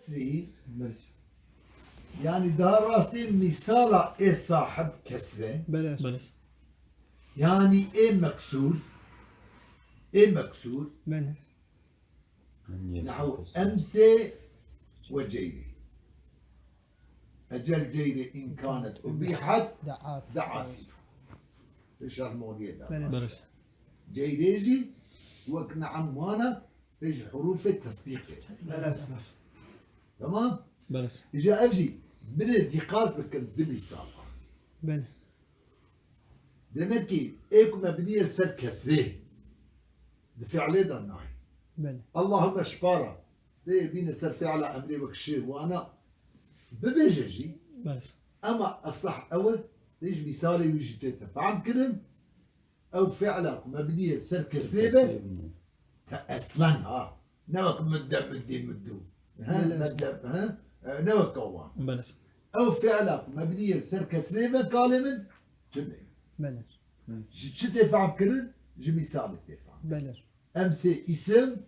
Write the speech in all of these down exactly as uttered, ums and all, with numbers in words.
Sihî. Belê. Yanî daha rastî mîsala ê sahib kesre. Belê. Belê. Yanî ê meksûr. Ê meksûr. Belê. Nehu emsê ve ceyrê. Ecel ceyrê in kanet ubihat de'at. De'at. Şarmoniyê de. Belê. Belê. Ceyrê jî wek ne'em wana Tê ji hurûfê tesdîqê. Belê. Tamam? Belê. Îca ev jî binê dîqat bikin di mîsal. Belê. Demek ki ê ku mebnî ye ser kesrê di fi'lê de nayê. Belê. Allahümme şipara. Tê bîne ser fi'la emrê wek şê wana bibêje jî. Belê. Ema esah ew e, tê ji mîsalê wî jî tê tefam kirin. Ew fi'la ku mebnî ye ser kesrê be, te eslen ha. Ne wek midde, middî, middû. He? Belê. Medde, he? E, ne wek ew wan. Belê. Ew fi'la ku mebnî ye ser kesrê be, kalê min, tune. Belê. Ji çi tê fehm kirin? Ji mîsalê tê fehm. Belê. Emsê îsim,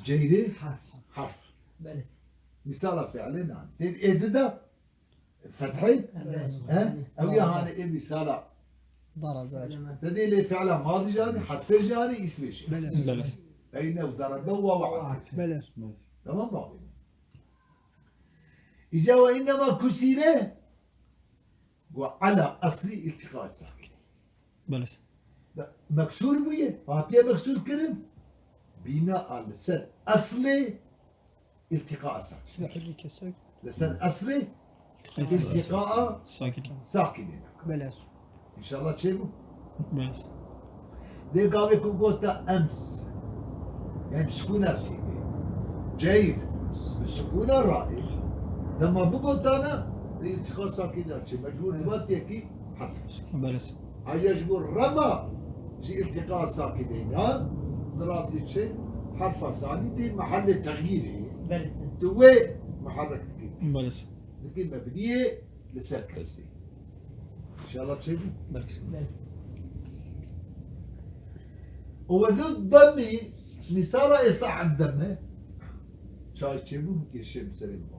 ceyrê harf. Harf. Belê. Mîsala fi'lê nan. Tê ê di de Fethê? Evet. He? Ew ya hani ê mîsala. Darabe. Te dê lê fi'la madî jî anî, herfê jî anî, îsmê jî. Belê. Belê. Ey ne, darabe û wawa atîf. Belê. Tamam mı abi? Îca ve innema kusîre ve ala asli iltiqa sakin. Belê. Meksûr bûye, hatiye meksûr kirin. Bîna a li ser eslê iltiqa sakin. Li ser eslê iltiqa sakin. Belê. İnşallah çê bû. Belê. Dê gavê ku gota ems. Em sukûna sînê. Ceyr. Bi sukûna raê. Dema bigotana, iltiqa sakin ya çê. Mecbur dibat yekî Belê. Ayrıca ji bo rema ji iltiqa sakinê ya, di rastî çi herfa thanî tê mehellê texyîrê. Belê. Tu wê muharrek dikî. Belê. Dikî mebniyê li ser kesrê. İnşallah çê bû. Belê. Belê. Û ve zû demmî, mîsala ê sahib demme. Çay çê bû, kêşê bi serê min.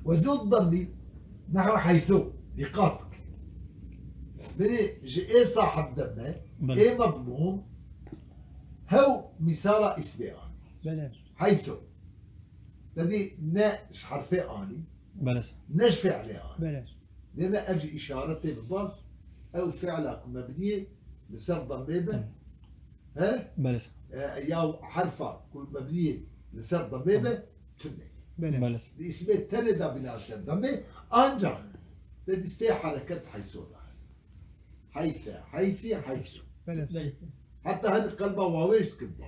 Ve zû demmî, nehu heythu. Dîqat bike. Binê ji ê sahib demme, Belê. Ê medmûm, hew mîsala îsmê anî. Belê. Heythu. Te dî ne ji herfê anî, Belê. Ne ji fi'lê anî. Belê. Dême ev jî îşaretê bi bal, ew fi'la ku mebniyê li ser demmê be, Hı. He? Belê. E, ya herfa ku mebniyê li ser demmê be, tune. Belê. Belê. Di îsmê tenê de bîna ser demmê, ancak te dî sê hereket heyso da. Heyse, heysi, heysu. Belê. Belê. Heta her qelba wawêj dikin ba.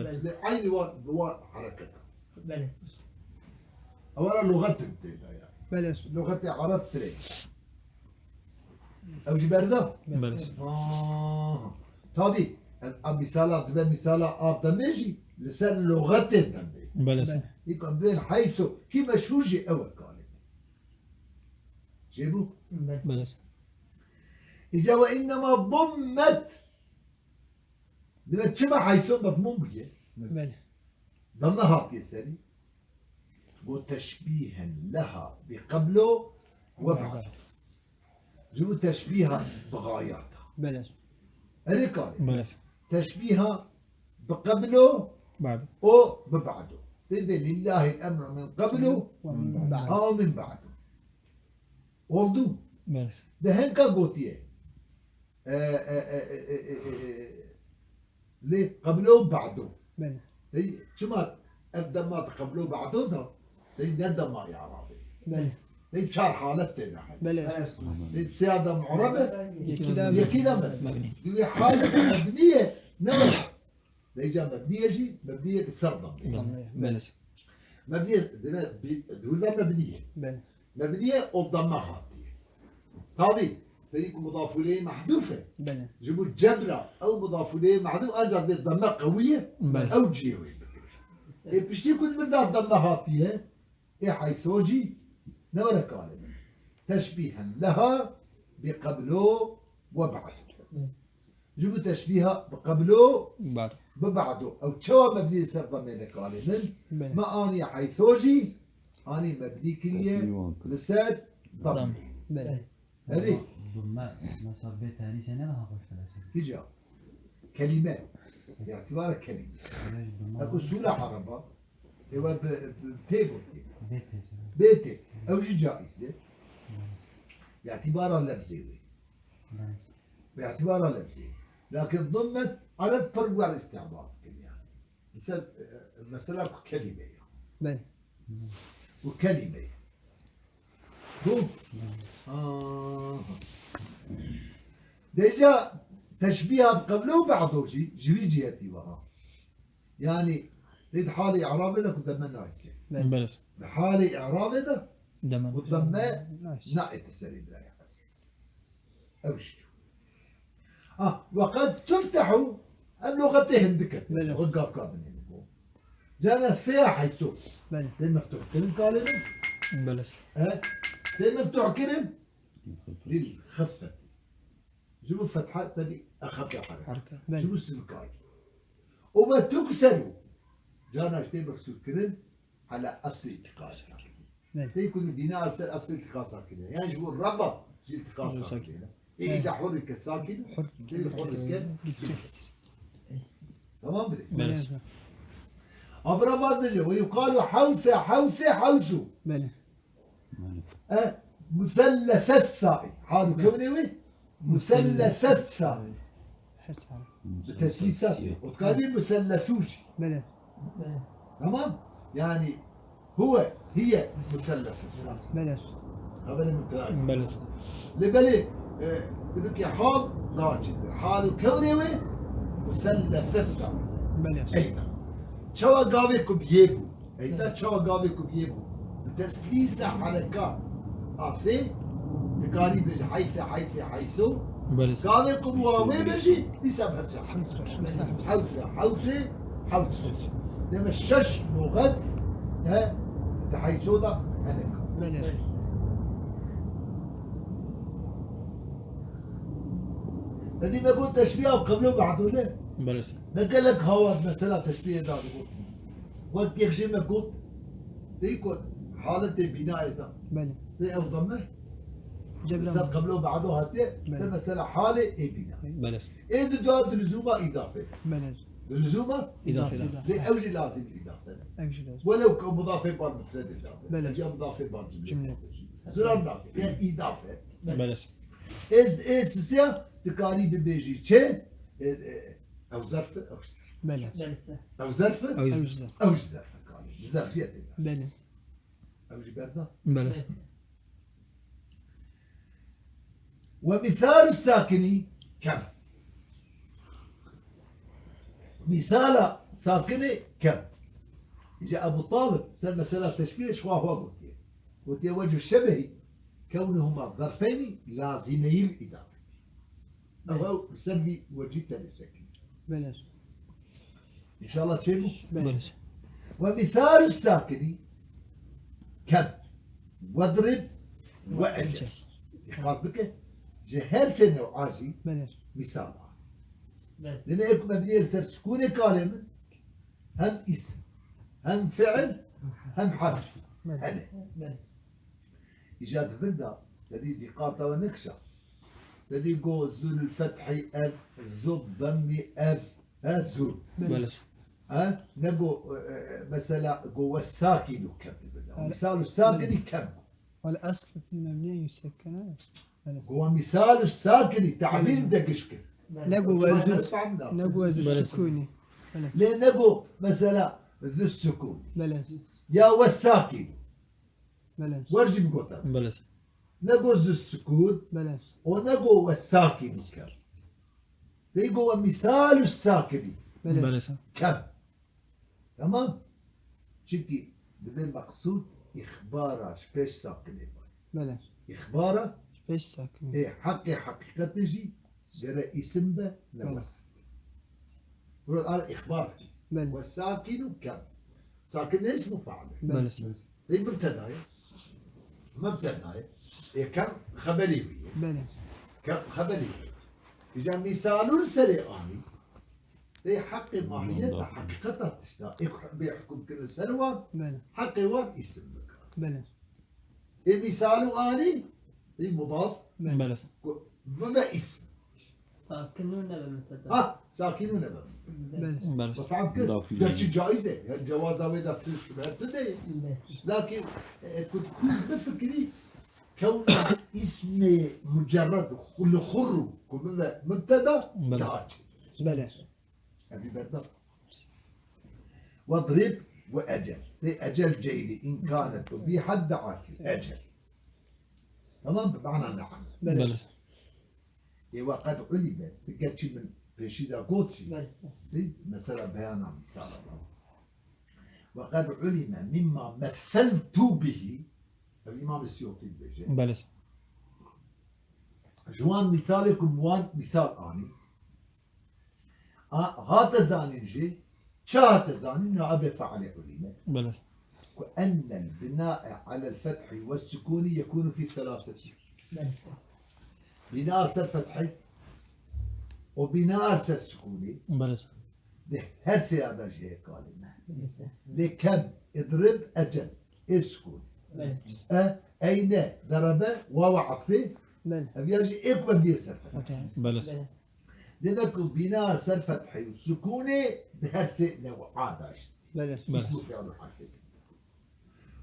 Belê. Di eynî wan, bi wan hereket. Belê. Ewana luxet tê de ya. Belê. Luxetê Ereb firê. Ew jî berda? Belê. Aha. Tabî, ev, ev mîsala, dibe mîsala a demê jî li ser luxetê demê. Belê. Belê. Îka bên heyso, kî meşhûr jî ew e kalê. Çêbû? Belê. Belê. Îca ve innema dummet. Dibe çima heyso mezmûn bûye? Belê. Demme hatiye serî. Got teşbîhen leha bi qeblo ve ba'd. Ji bo teşbîha bi gayata. Belê. Erê kalê. Belê. Teşbîha bi qeblo Ba'd. O bi ba'do. Tê de lillahil emru min qeblo Ve min ba'd. Ha min ba'do. Oldu. Belê. De henka gotiye. E, e, e, lê qeblo û ba'do. Belê. Dey, çima ev dema di qeblo û ba'do da, dey ne dema ya Rabê. Belê. Dey çar halet tê de heye. Belê. Dey sê de mu'rebe, Yekî de yekî de me. Mebnî. Di wê halet mebnî ye, ne were. Dey ca mebnî ye jî, mebnî ye ki ser damê. Damê. Belê. Mebnî ye, dine, bi, di wir de mebnî ye. Belê. Mebnî ye û demme hatiye. Tabî, ferî ku mudaf ileyh mehdûf e. Belê. Ji bo cebra, ew mudaf ileyh mehdûf, ancak bê demme qewî ye, Belê. Ew cihê wê bigire. Ê piştî ku di vir de demme hatiye, ê heyso jî ne were kalê min. Teşbîhen leha bi qeblo ve ba'd. Ji bo teşbîha bi qeblo Ba'd. bi ba'do. Ew çawa mebnî li ser damê nekalê min? Belê. Me anî heytho jî, anî mebnî kiriye Mebnî wan kir. li ser damê. Dam. Belê. Herî. Dumme, mesela bê tenîsê ne daha xweş dilesin. Hica. Kelîme. Bi îtibara kelîme. Ev usûla Ereba. Ê we bi, bi tê gotiye. Bê tê. Bê tê. Ew jî caiz e. Bi îtibara lefzê wê. Bi îtibara lefzê. Lakin dimmet Ereb pir wer îstîmal dikin yani. Mesela, e, mesela ku kelîme ye. Belê. Ku kelîme ye. Bû? Aha. Deja teşbîha bi qeblo û ba'do jî ji vî cihetî ve ha. Yani, lê di halê i'rabê de ku deme nayse. Belê. Belê. Di halê i'rabê de Deme. ku deme Nayse. naete serê biraya ezîz. Ew jî çû. Ah, ve qed tuftehu, ev luxetê hindik e. Belê. Wek gavka dinê bû. Cana fê heyso. Belê. Tê meftuh kirin kalê min. Belê. E, tê meftuh kirin. Lil xifet. Ji bo fetha tevî exefe hare. Harika. Belê. Ji bo sinkayî. Û ve tukseru. Cana ji tê meksûr kirin, ala eslî îtîqad sakinî. Belê. Tê ku bîna li ser eslî îtîqad sakinî. Yani ji bo reba jî îtîqad Hı, sakinî. Ê Belê. îza hurrike sakin, Hur- tê hurrike Bil kesr. Tamam mı? Belê. Belê. Avra var bêje. Ve yuqalu hewse, hewse, hewsu. Belê. E, muselleset sa'i. Halu kevnê wê? Muselleset sa'i. Her sa'i. Bi teslît sasî. O dikarî musellesu jî. Belê. Tamam? Yani, huwe, hiye muselleset sa'i. Belê. Xeberê min tira. Belê. Lê belê, e, dibikê hal daha çêtir. Hal û kevnê wê muselleset sa'i. Belê. Eyna. Çawa gavê ku bi yê bû. Eyda çawa gavê ku biyê bû. Bi teslîsa hereka afê dikarî bêje heyse, heyse, heyso. Belê. Gavê ku bi wawê bêjî, dîsa bi her çar. Hewse, hewse, hewse. Hewse, hewse, hewse. Deme şeş luxet he di heyso da hereka. Belê. Te dî me got teşbîha qeblo ba'do ne? Belê. Ne gelek hawa mesela teşbîhê da digot. Wek yek jê me got, tê ku haletê bînayê de. Belê. Tê ew dame. Cebran. Ser qeblo ba'do hatiye, Belê. te mesela halê ê bîna. Belê. Ê di dua di lüzuma îdafe. Belê. Di lüzuma? Îdafe. Lê ew jî lazim îdafe. Ew jî lazim. Welew ku mudafê bar mufredê da. Belê. Ya mudafê bar cümle. Cümle. Ziran da. Ya îdafe. Belê. Ez, ê sisiya dikarî bibêjî çi? E, e, ew zerf e, ew jî zerf. Belê. Belê. Ew zerf e? Ew jî zerf. Ew jî zerf e kalê. Bi zerfiyetê de. Belê. Ew jî berda. Belê. Ve misalu sakinî kem. Misala sakinê kem. Îca Ebu Talib ser mesela teşbîhê ji xwe xwe gotiye. Gotiye wecih şebehî kewnuhuma zerfeynî lazîmeyî îdafetî. Ew ew li ser vî wecî tenê sekinî. Belê. Înşallah çêbû? Belê. Ve misalu sakinî kem. Wedrib ve ecel. Dîqat bike. Ji her sê new'a jî Belê. misal var. Belê. Deme ek mebniyê li ser sukûnê kalê min hem îsim, hem fiil, hem harf. Belê. Hene. Belê. Îca di vir de, te dî dîqata we nekişa. Te dî go zul fethî ev, zul demmî ev, he, zul. Belê. Belê. He? Ne go, e, e, mesela go we sakîn û kem di vir de. Belê. Misal û sakînî Belê. kem. Wal aslu fil mebniye yusekkene. Belê. Go we misal û sakînî, tabîr Belê. de giş kir. Ne go we Belê. zul, ne go we zul Belê. sukûnî. Belê. Lê ne go mesela zul sukûnî. Belê. Ya we sakîn. Belê. Wer jî bigotin. Belê. Ne go zul sukûn. Belê. O ne go we sakîn kem. Dê go we misal û sakînî. Belê. Belê. Kem. Tamam? Çimkî divê meqsûd îxbara ji pêş sakînê bay. Belê. Îxbara Ji pêş sakînê. ê heqê heqîqetê jî gere îsim be ne Belê. wesf. Buro ara îxbar. Belê. We sakîn û kem. Sakîn ne îsmu fail e. Belê. Belê. Ê mubteda ye. Mubteda ye. Ê kem xeberê wî ye. Belê. Kem xeberê wî ye. Îca mîsalû li serê anî. Tê heqê mahiyeta, heqîqeta tişta. Ê ku bê hukm kirin ser wan, Belê. Heqê wan îsim bikar. Belê. Ê mîsal û anî, ê mudaf, Belê. Belê. Ku bibe îsim. Sakin û nebe mubteda. Ha, sakin û nebe. Belê. Belê. Belê. Bi fehm kir, Mudaf gerçi ilayhi. Caiz e. Yani cewaza wê de tu şübhe tu değil. Belê. Lakin, e, ku, ku bifikirî, kewna îsmê mucerred, xu-, li xurru, ku bibe mubteda, Belê. Daha çêtir. Belê. Ebî Berda. Vadrib ve ecel. Tê ecel ceyli. İn kânet ve bî hadde akil. Ecel. Tamam mı? Mana ne'am. Belê. Belê. Ê ve qed ulime. Ti gerçî min pêşî de got jî. Belê. Tê mesela beyana mîsala. Ve qed ulime mimma metheltu bihi. Ev Îmam Siyotî dibêje. Belê. Ji wan mîsalê ku bi wan mîsal anî. A, hate zanîn jî, çi hate zanîn? Naibê fe'lê ulîme. Belê. Ku ennel bina'e alel fethî ve sukûnî yekûnû fî selaseti. Belê. Bina ser fethî û bina ser sukûnî. Belê. Di her sêya de jî heye kalîme. Belê. Lê kem, idrib, ecel, ê sukûnî. Belê. E, eyne, derebe, wawa atfê, Belê. Ev ya jî ê ku bendiyê ser fethî. Okey. Belê. Belê. Demek ku bina ser fethî û sukûnê di her sê new'a de jî. Belê. Belê. Îsmu fi'l û harfê.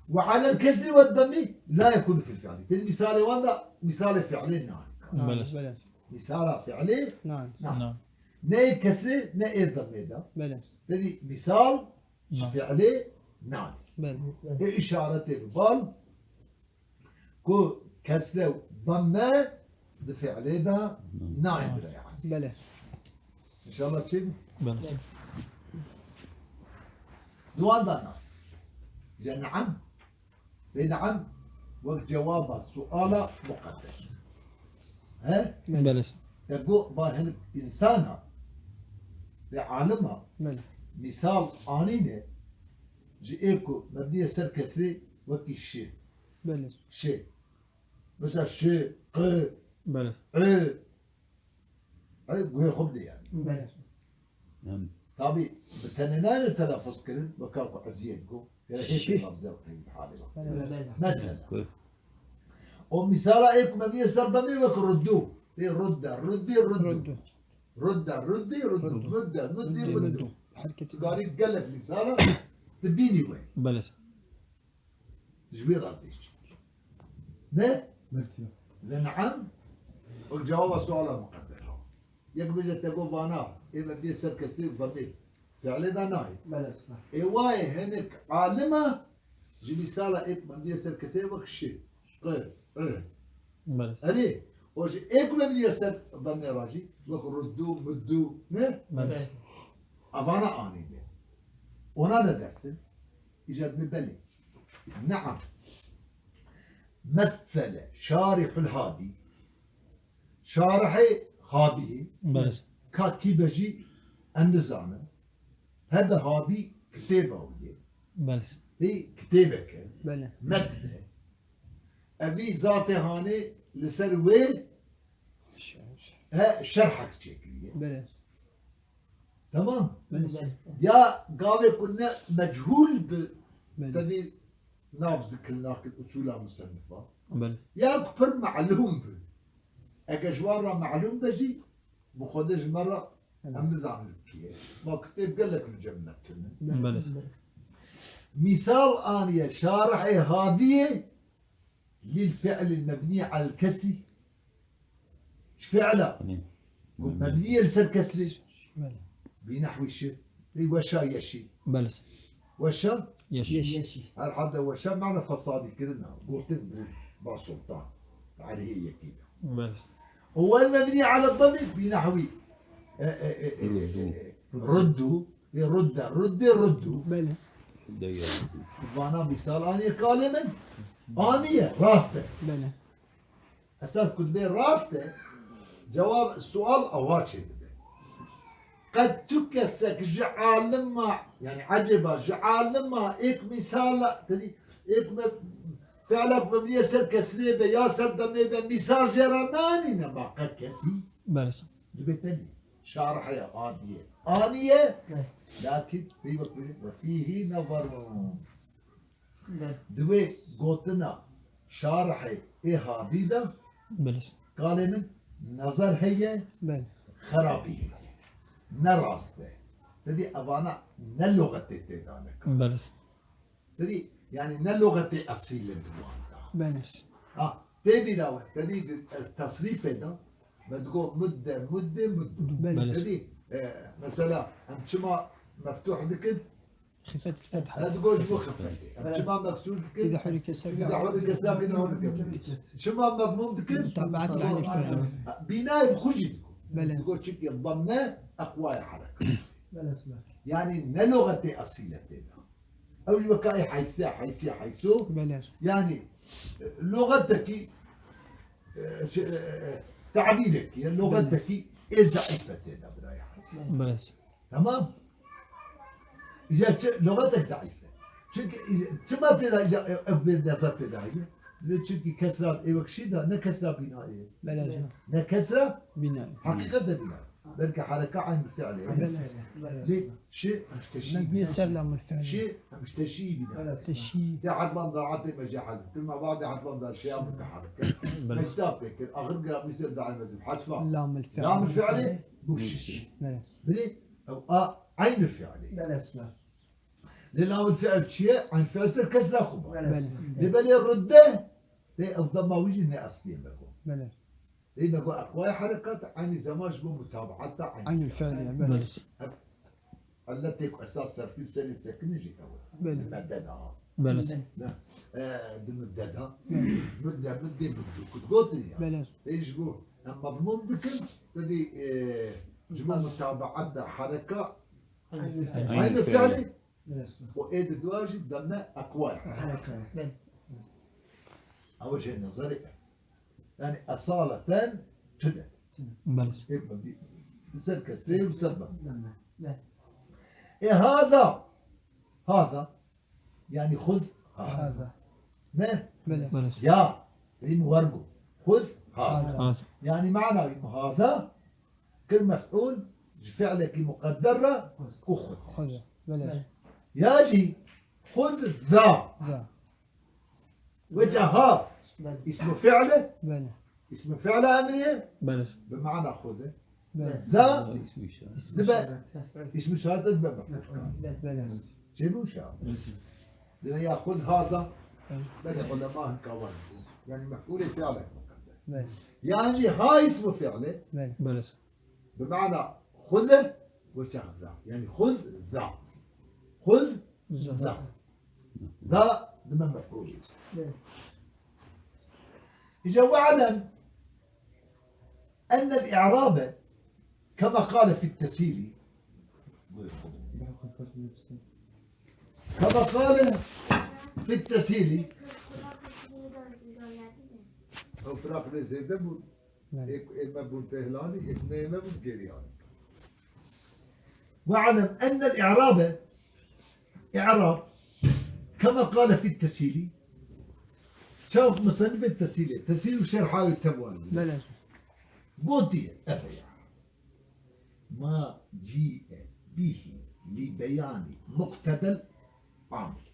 Ve alel kesri ve demmî la yekûnu fil fi'lî. Tê mîsalê wan de mîsalê fi'lê nayê. Belê. Belê. Mîsala fi'lê Nayê. Na. Na. Ne ê kesrê ne ê demmê de. Belê. Tê mîsal ji Na. Fi'lê nayê. Belê. Ê îşaretê bi bal Ku kesre û damme di fi'lê de nayê birayê ezîz. Belê. İnşallah çê bû. Belê. Duwan da na. Îca ne'am. Lê ne'am wek cewaba suala muqedder. He? Belê. Te got ba hinek însana, lê alima, Belê. Mîsal anîne ji ê ku mebniyê ser kesrê wekî şi. Belê. Şi. Mesela şi, qi, Belê. I. Ey, guhê xwe bidê yani. Belê. Yani. Tabi, bi tenê nayê telaffuz kirin, weka ku eziyet go. Ya hê Şi. Peygamber zevq teyî halê bak. Belê. Belê. Mesela. Qi. O misala ê ku me bîye ser demê wek ruddu. Ê rudda, ruddi, ruddu. Ruddu. Rudda, ruddi, ruddu. Ruddu. Mudda, muddi, Muddi, muddu. Muddu. Herkes Tu garî gelek misala, tu bînî we. Belê. Ji wî re tê çi? Ne? Mersi. Li ne'am, wek cewaba suala muqedder. Yek bêje te got vana, ê me bê ser kesê demê. Fi'lê de nayê. Belê. Ê wayê hinek alima, ji mîsala ê me bê ser kesê wek şi, qi, i. Belê. Erê, o ji ê ku me bê ser demê re jî, wek ruddu, muddu, ne? Belê. Avana anîne. Ona ne dersin? Îca dibê belê. Ne'am. Mesele şarihul hadî. Şarihê hadiyê. Belê. Ka kî be jî em nizanin. Hebe hadî kitêba wî ye. Belê. Hê kitêbeke. Belê. Metne. Evî zatê hanê li ser wê Şerh. he şerhek çêkiriye. Belê. Tamam. Belê. Ya gavê ku ne mechûl bi Belê. Tevî nav zikir nakin usûla musennifa. Belê. Ya ku pir melûm bi. Eger ji wan re melûm be jî, bi xwedê ji me re Belê. Em nizanin kî ye. Ma kitêb gelek li cem me tune. Belê. Belê. Mîsal aniye şarihê hadiyê lil fi'lil mebnî alel kesrî. Ji fi'la. Belê. Ku mebnî ye li ser kesrê. Belê. Bi nehwî şi. Ê weşa yeşî. Belê. Weşa? Yeşî. Yeşî. Herhalde weşa mana fesadî kirina. Gotin bû ba sultan. Tarihê yekî de. Belê. Û wel mebnî ala damî bi nehwî. E, e, e, e, Ruddu. E, ruddu. E, rudde, ruddi, ruddu. Belê. Degel. Vana misal aniye kalê min. Aniye, rast e. Belê. Esas ku dibê rast e, cewab sual awa çêdibe. Qet tu kesek ji alima, yani ecêba ji alima êk mîsala, tenî êk me, fi'la ku mebnî ye ser kesrê be ya ser demê be mîsal jê re nanîne ma qet kesî? Belê. Dibê tenî. Şarihê hadiyê. aniye. Evet. Lakin, peyvek bîne, ve fîhî nezerun. Evet. Di wê gotina şarihê ê hadî de Belê. kalê min nezer heye, Belê. xerabî heye. Ne rast e. Tedî evana ne loxetê tê de ne. Belê. Tedî, yani ne loxetê esîl e di wan de. Belê. Ha, tê bîra we, tedî di, e, tesrîfê de, me digo mudde, mudde, muddu. Belê. Belê. Tedî, e, mesela, em çima meftuh dikin? Xifet fetha. Ez digo ji bo xifetê. Em çima meksûr dikin? Îda hurike sakin. Îda hurike sakin, hurike. Çima mezmûm dikin? Mutabaat li anil fi'l. Bînayê bi xwe jî digo. Belê. Digo çünkü damme eqwaya hereket. Belê. Yani ne loxetê esîl e tê de. Ew jî weka ê heyse, heyse, heyso. Belê. Yani, e, loxetekî, e, şey, e, e, tabîrekî, ya loxetekî ê zeîfe tê de birayê. Belê. Tamam? Îca çi, loxetek zeîf e. Çünkü îca, çima tê de îca, e, ev bê deza tê de heye? Lê çünkü kesra ê wek şî de, ne kesra bînayê. Belê. Ne kesra Bînayê. Heqîqet de bînayê. Belkî hereka eyn fi'lê. Belê. Lê şi em ji teşî Mebni bîne. Ser lamul fi'lê. Şi em ji teşî bîne. Belê. Teşî. Tê hedvan da atê mecahel. Tê ma badê hedvan da şeya mutaharrike. Belê. Mecda pêkir. Axir gira mîsel da mezid. Hasfa. Lamul fi'lê. Lamul fi'lê. Bu şiş. Belê. Bilê ew a eyn fi'lê. Belê. Lê lamul fi'l çi ye? Eyn fi'l ser kesra xwe ba. Belê. Lê belê rudde. Tê ew dema wî jî ne eslî ye me got. Belê. Ê me got eqwaya herekat, eynî zeman ji bo mutabaeta eyn Eynî fi'l. Fi'l, belê. Belê. Ev illetê ku esas serfî serê sekinî jî ew e. Belê. Di medde de ha. Belê. Ne, e, di mudde de. Belê. Mudde, mudde, mudde. Ku digotin ya. Belê. Ê ji bo em mezmûm dikin, tedî, e, ji bo mutabaeta hereka Eynî fi'lê. Eynî fi'lê. Belê. Û ê di dua jî deme eqwaya. Hereka. Belê. Ew jê nezerê e. Yani esaleten tune. Belê. Ê, bi, bi ser kesrê û ser dam. Belê. Ê hada. Hada. Yani xuz hada. Hada. Ne? Belê. Belê. Ya. Ê min wergo. Xuz hada. Hada. Hada. Yani mana wî hada. Kir mef'ul ji fi'lekî muqedder re û xuz. Xuz. Belê. Ya jî xuz za. Za. Weca ha. Belê. Îsmu fi'l e. Belê. Îsmu fi'l emrî ye. Belê. Bi mana xuz e. Belê. Za. Îsmu işaret. Dibe. Îsmu işaret dibe mef'ul. Belê. Çêbû şa. Dibe ya xuz hada. Belê. Belê ulema hinka wan. Yani mef'ulê fi'lek muqedder. Belê. Ya jî ha îsmu fi'l e. Belê. Belê. Bi mana xuz e, weçax za. Yani xuz za. Xuz za. Za. Za dime mef'ulî. Evet. Îca we'lem ennel i'rabe kema qale fit tesîlî. Kema qale fit tesîlî. Ew firaqê zêde bûn. Belê. Êk ê me bûn pêhlanî, êk neyê me bûn gêriyanî. We'lem ennel i'rabe, i'rab, kema qale fit tesîlî, çav musennifê tesîlê, tesîl û şerha wî tevwal bû. Belê. Gotiye, ev e ya. Ma cî'e bihî li beyanî muqtedel amil.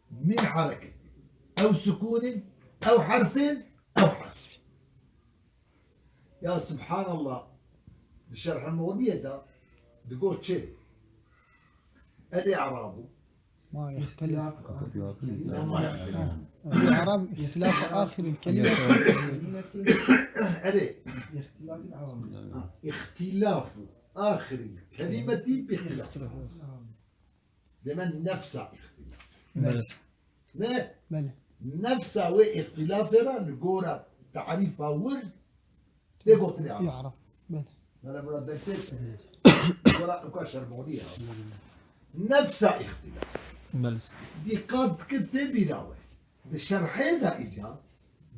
Min hereketî, ew sukûnên, ew herfên, ew hesfî. Ya Subhanallah, di Şerh Muxniyê de digot çi? El i'rabu. Ma yextelif. Lema yextelif. El i'rab ihtilaf ahiril kelime. Erê. Ha, ihtilafu ahiril kelimeti bi ihtilaf. Demen nefsa îxtilaf. Belê. Ne? Belê. Nefsa wê îxtilafê re li gora tarîfa wir tê gotinê Arab. Ya Arab. Belê. Mela Murad Bektaş, gora ewka Şermonî ya. Nefsa îxtilaf. Belê. Dîqat dike tê bîra we. Di şerhê de îca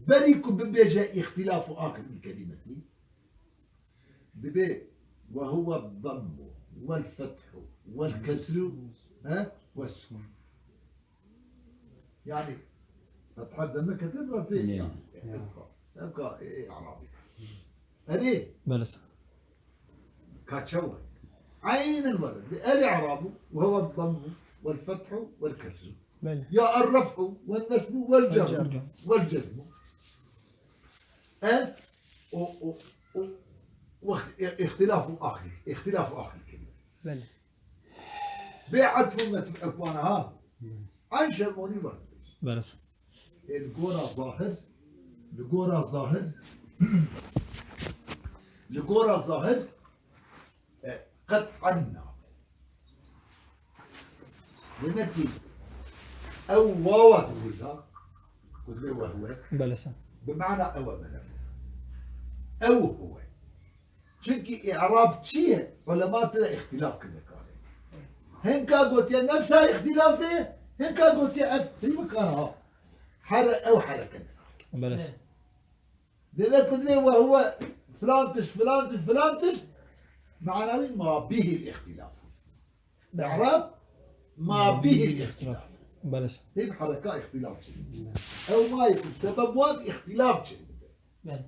berî ku bibêje îxtilafu axir û kelimetî, Dibê وهو الضم والفتح والكسر، he? والسكون. Yani fetha deme kesir bira tê. Ya. Evka, evka, e, e, Arabî. Erê. Belê. Ka çawa? عين الورد، الإعراب وهو الضم والفتح والكسر. بلى. يا الرفع والنصب والجر والجر. والجزم. أه؟ و، و، و، واخ-، اختلاف آخر، اختلاف آخر كلمة. بلى. بيع عطف مثل أكوانها. عن شرموني ورد. بلى. Ê, li gora zahir, li gora zahir, li gora zahir, e, qet'an nabe. Demek ki ew wawa di wir de, ku divê wehwe, Belê se. Bi mana ew e mele. Ew huwe. Çunkî î'rab çi ye? Ulema tê de îxtîlaf kirine karê. Hinka gotiye nefsa îxtîlafê, hinka gotiye ev tî bikar ha. Here ew hereke ne. Belê. Deve ku divê we huwe filan tiş, filan tiş, filan tiş, mana wî ma bihî îxtîlaf. Î'rab ma bihî îxtîlaf. Belê. Hê bi hereka îxtîlaf çêdibe. Ew mayê ku sebeb wan îxtîlaf çêdibe. Belê.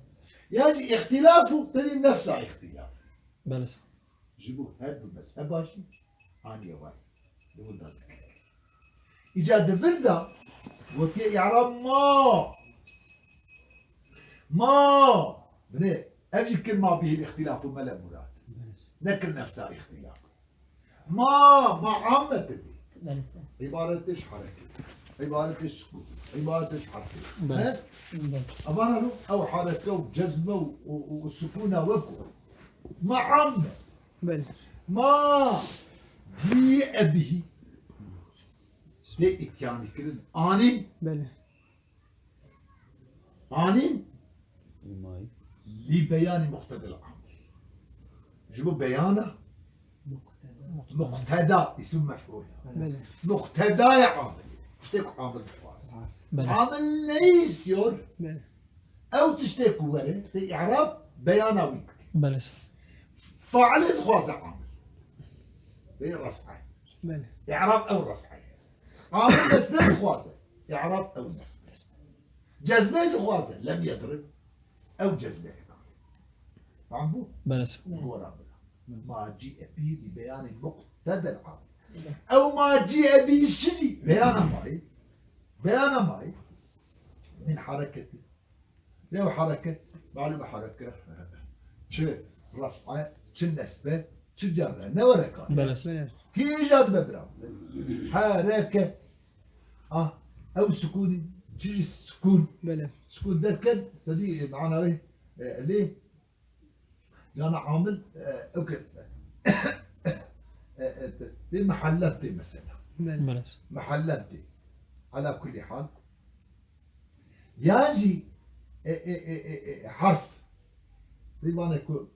Ya jî îxtîlaf û tenê nefsa îxtîlaf. Belê. Ji bo her du mezheba jî aniye var. Li wir de zikir. Îca di vir de gotiye î'rab ma. Ma. Binê, ev jî kir ma bihî îxtîlaf û mele murad. Belê. Nekir nefsa îxtîlaf. Ma, ma amme tedî. Belê. Îbaretê ji hereke. Îbaretê ji sukûn. Îbaretê ji herfê. Belê. He? Belê. Evana lo ew hereke û cezme û, û, û sukûna wek o. Ma amme. Belê. Ma cî'e bihî. Tê îtyanî kirin. Anîn. Belê. Anîn May. Lî beyanî muqtedel amil. Ji bo beyana muqteda, îsim mef'ul. Belê. Muqtedaya amil. Tiştê ku amil dixwaze. Belê. Amil ne istiyor? Belê. Ew tiştê ku were, tê i'rab beyana wî bike. Belê. Failê dixwaze amil. Tê ref'e. Belê. I'rab ew ref'e. Amil nesbe dixwaze. I'rab ew nesbe. Cezme dixwaze. Lem yedrib. Ew cezme ye. Fam bû? Belê. Gora bila. Ma cî'e bî bi beyanî muqtedel amil. Ew ma cî'e bî şirî. Beyana mayî. Beyana mayî. Min hareketi. Ew hereke, malum hereke, çi ref'e, çi nesbe, çi cerre, ne were kar. Belê. Belê. Kî îca dibe bira? Hereke. Ah, ew sukûnî, çi jî sukûn. Belê. Sukûn derken, te dî, e, mana wê, e, lê, cana amil, e, ew ke, e, e, te, tê mehellet tê mesela. Belê. Belê. Mehellet tê. Ala kulli hal, Yan jî, e, e, e, e, e, harf. Rî vane ku,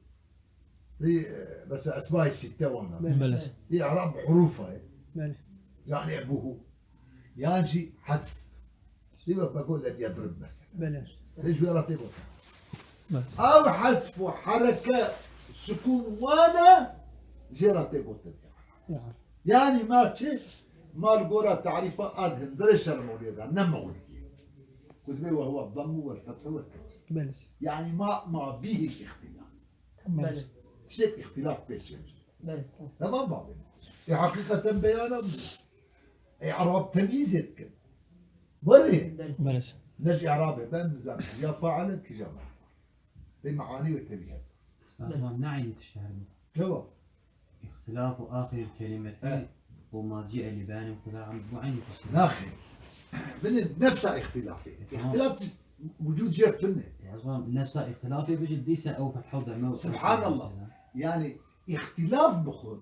rî, e, mesela esma-i sitte wana. Belê. Belê. Rî i'rab hurufa ye. Belê. Yani ebuhu. Yan jî hezf. Rî ve bego lem yedrib mesela. Belê. Rî ji wê re tê gotin. Belê. Ew hezf û hereke sukûn wana jê re tê gotin. Ya. Yani ma çi? Ma li gora tarîfa ad hindire şermoliyê de, ne mewlidiyê. Ku dibê ve huwa dammu vel fethu vel kesr. Belê. Yani ma, ma bihî îxtîlaf. Belê. Tiştek îxtîlaf pêşê. Belê. Tamam babê. E, hakikaten beyana bû. E, Arab temyîz etkin. Were. Belê. Ne ji Arabê ben nizam. Ya faile ki ya mef'ul. Te me'anî ve tevî hebe. Tamam, ne aynî tişt her. Tamam. اختلاف آخر الكلمة He. وما جيء لبيان اختلاف عن، bu aynı kişi. Naxê. Binê nefsa îxtilafê. E, tamam. Îxtilaf ti-, vücud jê tune. E, o zaman nefsa îxtilafê bijî dîse ew fetha û deme û Subhanallah. Mesela. Yani îxtilaf bi xwe.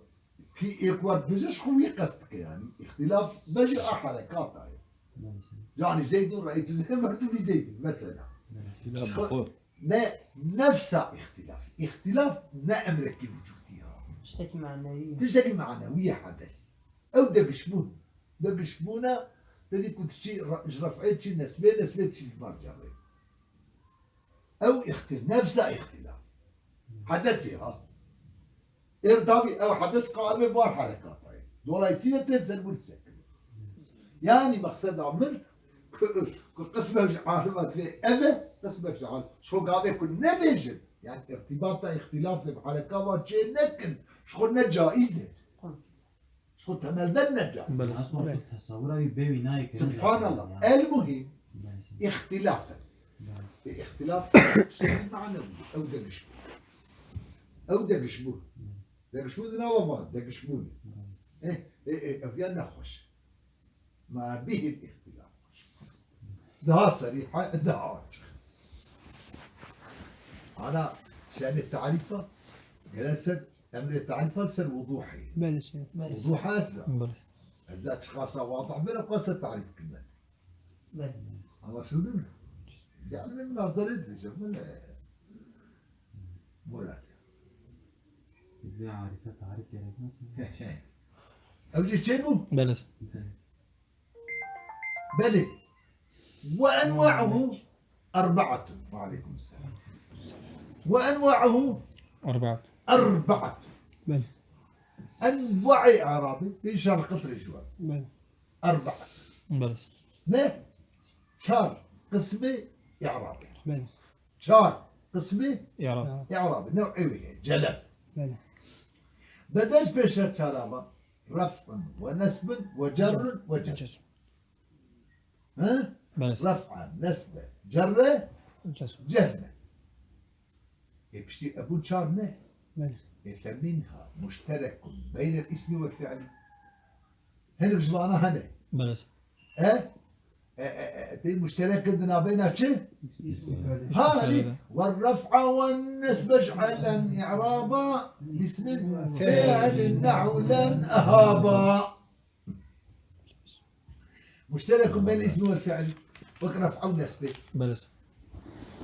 Ki êk wer dibêje ji xwe wî qest dike yani. Îxtilaf bejî a herekata ye. Belê. Yani Zeydun re'ytu Zeydun, re'ytu bi Zeydun mesela. Belê. Îxtilaf bi xwe. Ne nefsa îxtilaf. Îxtilaf ne emrekî vücudî ya. Tiştekî manewî ye. Tiştekî manewî ye hedes. Ew degişbûn. Degişbûna, te dî ku tu çi re-, ji ref'ê çi nesbê, nesbê çi ji ber cerrê. Ew îxti-, nefsa îxtilaf. Hedesê ha. Êr tabî ew hedes qaimê bar herekata ye. Dolayısıyla te ser wî disekine. Yani meqseda min ku, ku qismek ji alima divê ev e, qismek ji al-, şo gavê ku nebêjin, Yani irtibata îxtilafê bi hereka ve çê nekin. Ji xwe ne caiz e. Ji xwe temelden ne caiz. Belê. Aslında Evet. Tesavvura wî bê wî nayê kirin zaten Subhanallah. Yani. El muhim Belê. Îxtilaf e. Belê. E, îxtilaf şey manevî. Ew degişbûn. Ew degişbûn. Belê. Degişbûn di nava van, degişbûn. Belê. Eh, eh, eh, ev ya nexweş. Ma bihî îxtilaf. Daha serîh, daha açık. Ana şenê tarîfa, gelen ser, emrê tarîfa ser wuduhê. Belê, şey. Wuduha ez da. Belê. Ez da çiqasa wadih bere, qasa tarîf kirine. Belê. Anlaşıldı mı? Yani ben münazara edeceğim, bu ne? Murat. Bizde arife tarif gerekmez mi? Ew jî çê bû? Belê. Belê. Ve enwa'uhu erbaatun. Ve aleykum selam. Ve enwa'uhu Erbaat. Erbaat. Belê. Enwa'ê i'rabê, pê şerqit rê ji we. Belê. Erbaat. Belê. Ne? Çar qismê i'rabê. Belê. Çar qismê I'rab. I'rab. New'ê wê heye. Celeb. Belê. Bedel pêşer çara va. Ref'un ve nesbun ve cerrun ve cezm. He? Belê. Ref'a, nesbe, cerre, Cezm. cezme. E piştî e bûn çar ne? Belê. E fe minha muşterekun beynel ismi vel fi'li. Hinek ji vana hene. Belê. E? E, e, e, tê muşterek di navbeyna çi? Ha, hani, Fi'li. Ve raf'a ve nesbe ec'alen i'raba ismin fi'lin nehu len ehaba. Muşterekun beynel ismi vel fi'l. Wek raf'a û nesbe. Belê.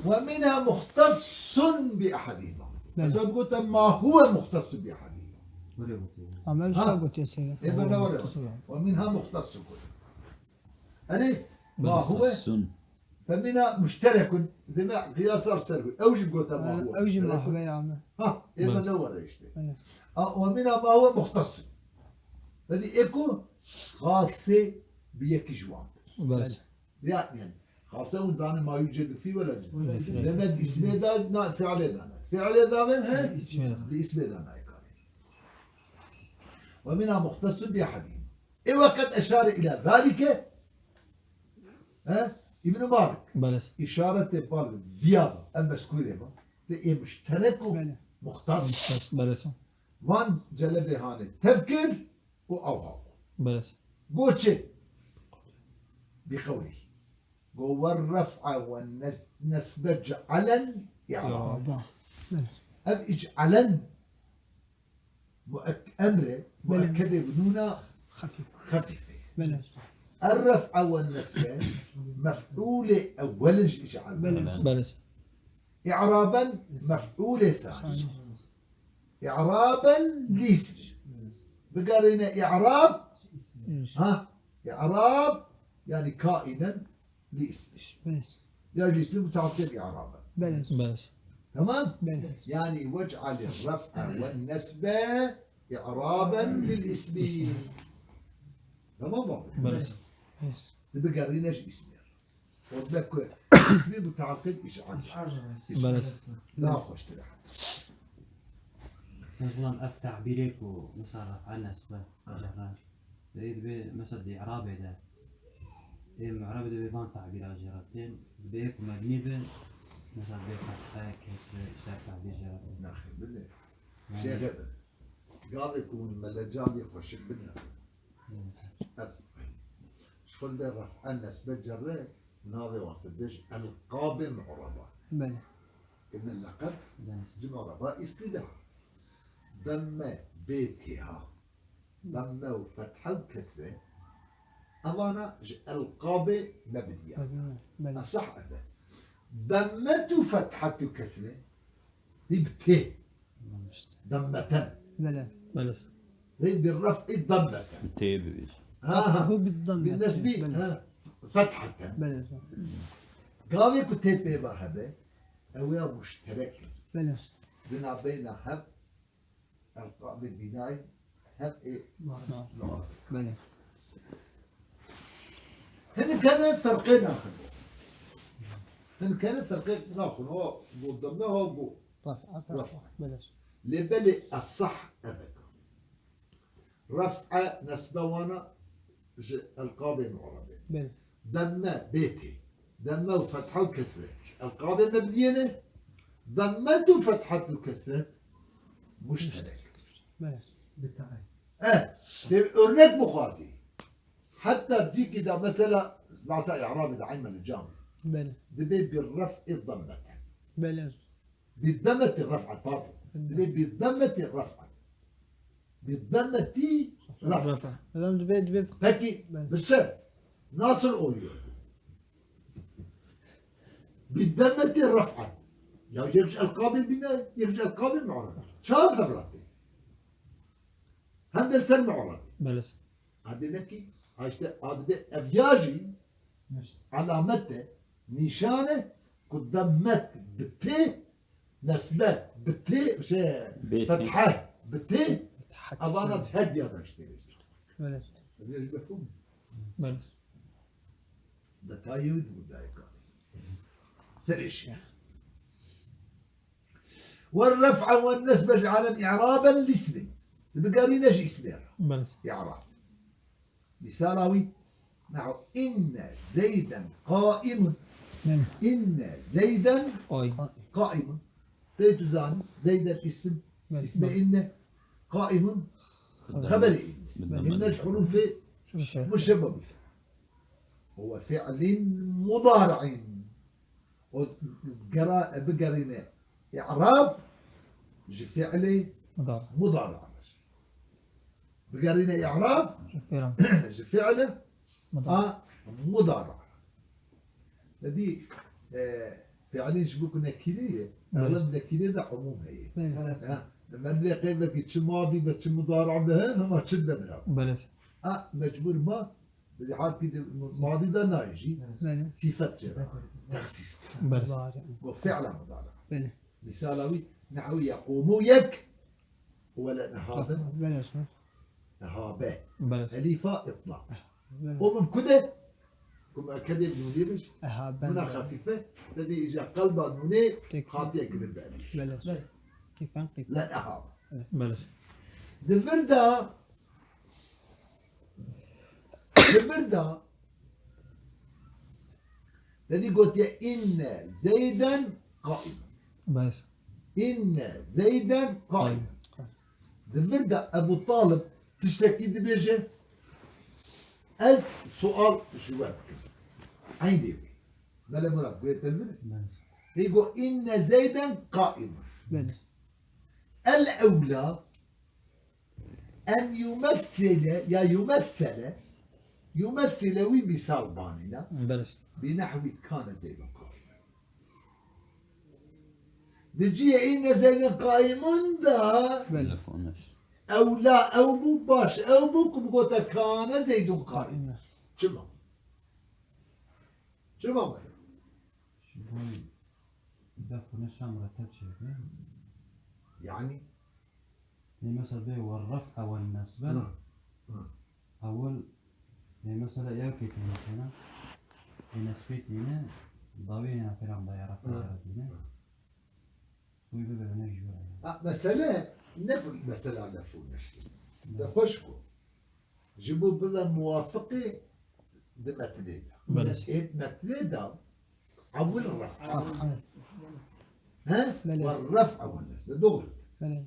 Ve minha muhtassun bi ahadihima. Belê. Mesela gote ma huve muhtassun bi ahadihima. Ama Ha. Wisa gotiye seyre. E, ben de var ya. Muhtassun. Ve minha muhtassun. Hani ma huve Muhtassun. Fe minha muşterekun. Deme qiyasar ser hu. Ew jî gote ma huve. Ew jî ma huve ya me. Ha, e, Belê. Ben de var işte. Belê. A, ve minha ma huve muhtassun. Hadi eko xasê bi yekî ji wan. Belê. Yani, yani. Xasê hûn zanî ma yucedî fî wela cid. Belê. Deme di ismê de na, fi'lê de ne. Fi'lê de ne, he? Ismê de. Di ismê de ne, ekare. Ve minha muhtassun bi ahadihim. E ve qed eşare ila zalike. He? İbn Malik. Belê. İşaretê bal viya, em mezkûrê ba. Te ê muşterek û Belê. Muhtas. Muhtas, belê. Van celebê hanê tevkir û awha. Belê. Goçê. Bi qewlî. Go ve ref'a ve nes-, nesbe ce'alen i'raba. Ba. Belê. Ev ic'alen muek-, emre, Belê. Muekkedê bi nûna Xefîf. Xefîfê. Belê. Er ref'a ve nesbe mef'ûlê ewwel ji ic'al. Belê. Belê. I'raben mef'ûlê sani. Sani. I'raben lîsmi. Bigerîne i'rab. Hı. Ha? I'rab, yani kainen lîsmi. Belê. Ya lîsmi mutaakkid i'raben. Belê. Belê. Tamam? Belê. Yani vec'al ref'a ve nesbe i'raben lil ismi. Tamam mı? Belê. Belê. Bigerîne ji ismi. Wek ku ismî mutaqib îş'ar. Belê. Daha xweştir e. Mesela ev tabîrê ku mesela raf'a nesbe, Ha. Cerre. Dê dibe mesela di i'rabê de. Ê mu'rabê de van tabîra jê re tên. Dê ku mebnî be, mesela dê fethe, kesre, işte tabîr jê re tên. Naxê bile. Yani. Şêxe be. Gavê ku hûn meleca bê xweşik bine. Hı. Ev. Ji xwe de ref'e nesbe cerre navê wan se dij elqabê mu'raba. Belê. Ine leqeb Belê. Ji mu'raba îstîla. Demme bê têha. Demme û fethe û kesre. Evana ji elqabê mebniya. Mebniya, belê. Esah ev e. Demmet û fethet û kesre. Hî bi tê. Demmeten. Belê. Belê. Hî bi ref'î demmeten. Tê bibêj. Ha, ha. Hu bi demmeten. Bi nesbî, belê. Ha, fetheten. Belê. Gavê ku tê pê ve hebe, ew ya muşterek e. Belê. Di navbeyna hev, elqabê bînayî, hev ê Belê. Hinek hene ferqê naxin. Hinek hene ferqê naxin. O, bu demme, o, bu. Raf'a. Raf'a. Belê. Lê belê esah ev e. Raf'a nesbe wana ji elqabê mu'rabê. Belê. Demme bê tê. Demme û fetha û kesre. Ji elqabê mebniyê ne. Demmet û fethat û kesret muşterek. Belê. Bi tae. Eh, tê örnek bixwazî. Heta cîkî de mesela, masa i'rabê de eymen cam. Belê. Dibê bi ref'ê demmete. Belê. Bi demmetî ref'e, pardon. Belê. Dibê bi demmetî ref'e. Bi demmetî ref'e. Ref'e. Adam dibê, dibê. Peki, Belê. Bi se nasıl oluyor? Bi demmetî ref'e. Ya yek ji elqabê bîne, yek ji elqabê mu'rabê. Çawa hevratê? Hem de ser mu'rabê. Belê. Adê nekî, ha işte adê ev ya jî alamet e, nîşan e ku demmet bi tê, nesbe bi tê, şey, Bê tê. Fethe bi tê, Fethe. Evana her diya da işte. Belê. Ev ya jî mefhûm. Belê. Detayê wî di mudayê karî. Serê şî. والرفع والنصب اجعل إعرابا لاسم. Bigerîne ji îsmê re. Belê. I'rab. Misala wî, nehu, inne Zeyden qaimun. Belê. Inne Zeyden Qay. qaimun. Tê tu zanî, Zeyden îsim, Belê. Îsmê Belê. Inne, qaimun, Xeber. Xeberê inne. Belê. Inne ji hurufê Muşebbeh. Muşebbeh. Huve fi'lin mudari'in. O gera-, bigerîne i'rab ji fi'lê Mudari. Mudari. Bigerîne i'rab Ji fi'lê. Ji fi'lê Mudari. A mudari. Te dî, e, fi'lê ji bo ku nekîre ye, Evet. Egleb nekîre de umûm heye. Evet. Ha, merdê qey vekî çi madî be, çi mudari be, he, hema çi de bira. Belê. A mecbur ma, bi halkî de madî de nayê jî. Belê. Sîfet jê re. Texsîs. Belê. Mudari. Bo fi'la mudari. Belê. Misala wî, nehu yequmu yek, wele nehabe. Belê, şo. Nehabe. Belê. Elîfa îtlaq. Belê. O mumkun e, ku muekkedê bi nûnê biş, Ehaben. Nûna xefîfe, te dî îja qelba nûnê Tek. Hatiye kirin bi elîf. Belê. Belê. Qîfen qîfen. Le ehabe. Belê. Di vir de, di vir de, te dî gotiye, inne Zeyden qaim. Belê. Inne Zeyden qaim. Qaim. Di vir de Ebu Talib tiştekî dibêje, ez sual ji we dikim. Eynê wî. Mele Murat, guhê te li vir e? Belê. Hê got, inne Zeyden qaim. Belê. El ewla en yumessile ya yumessele, yumessile wî misal banîne. Belê. Bi nehwî kane Zeydun qaimen. Di cihê inne Zeydun qaimen de Belê. Lef û niş. Ewla ew bû, baş ew bû ku bigote kane Zeydun qaimen. Çima? Çima were? Ji bo def û neşa mureteb çêke. Yani? Lê mesela bê we ref ewel nesbe. Hı. Hı. Ewel, lê mesela ya kê tê mesela. Ê nesbê tîne, dawî ya pêran da ya ref Hı. ya tîne. Hı. Wî bibe ne jûra ya. Ha, mesele ne ku mesela lef û neşî. Hı. De xweş ku. Ji bo bibe muwafiqê di metnê de. Belê. Ê metnê de ewil ref. Ref. He? Belê. Ve ref ewil nesbe. Doğru. Belê.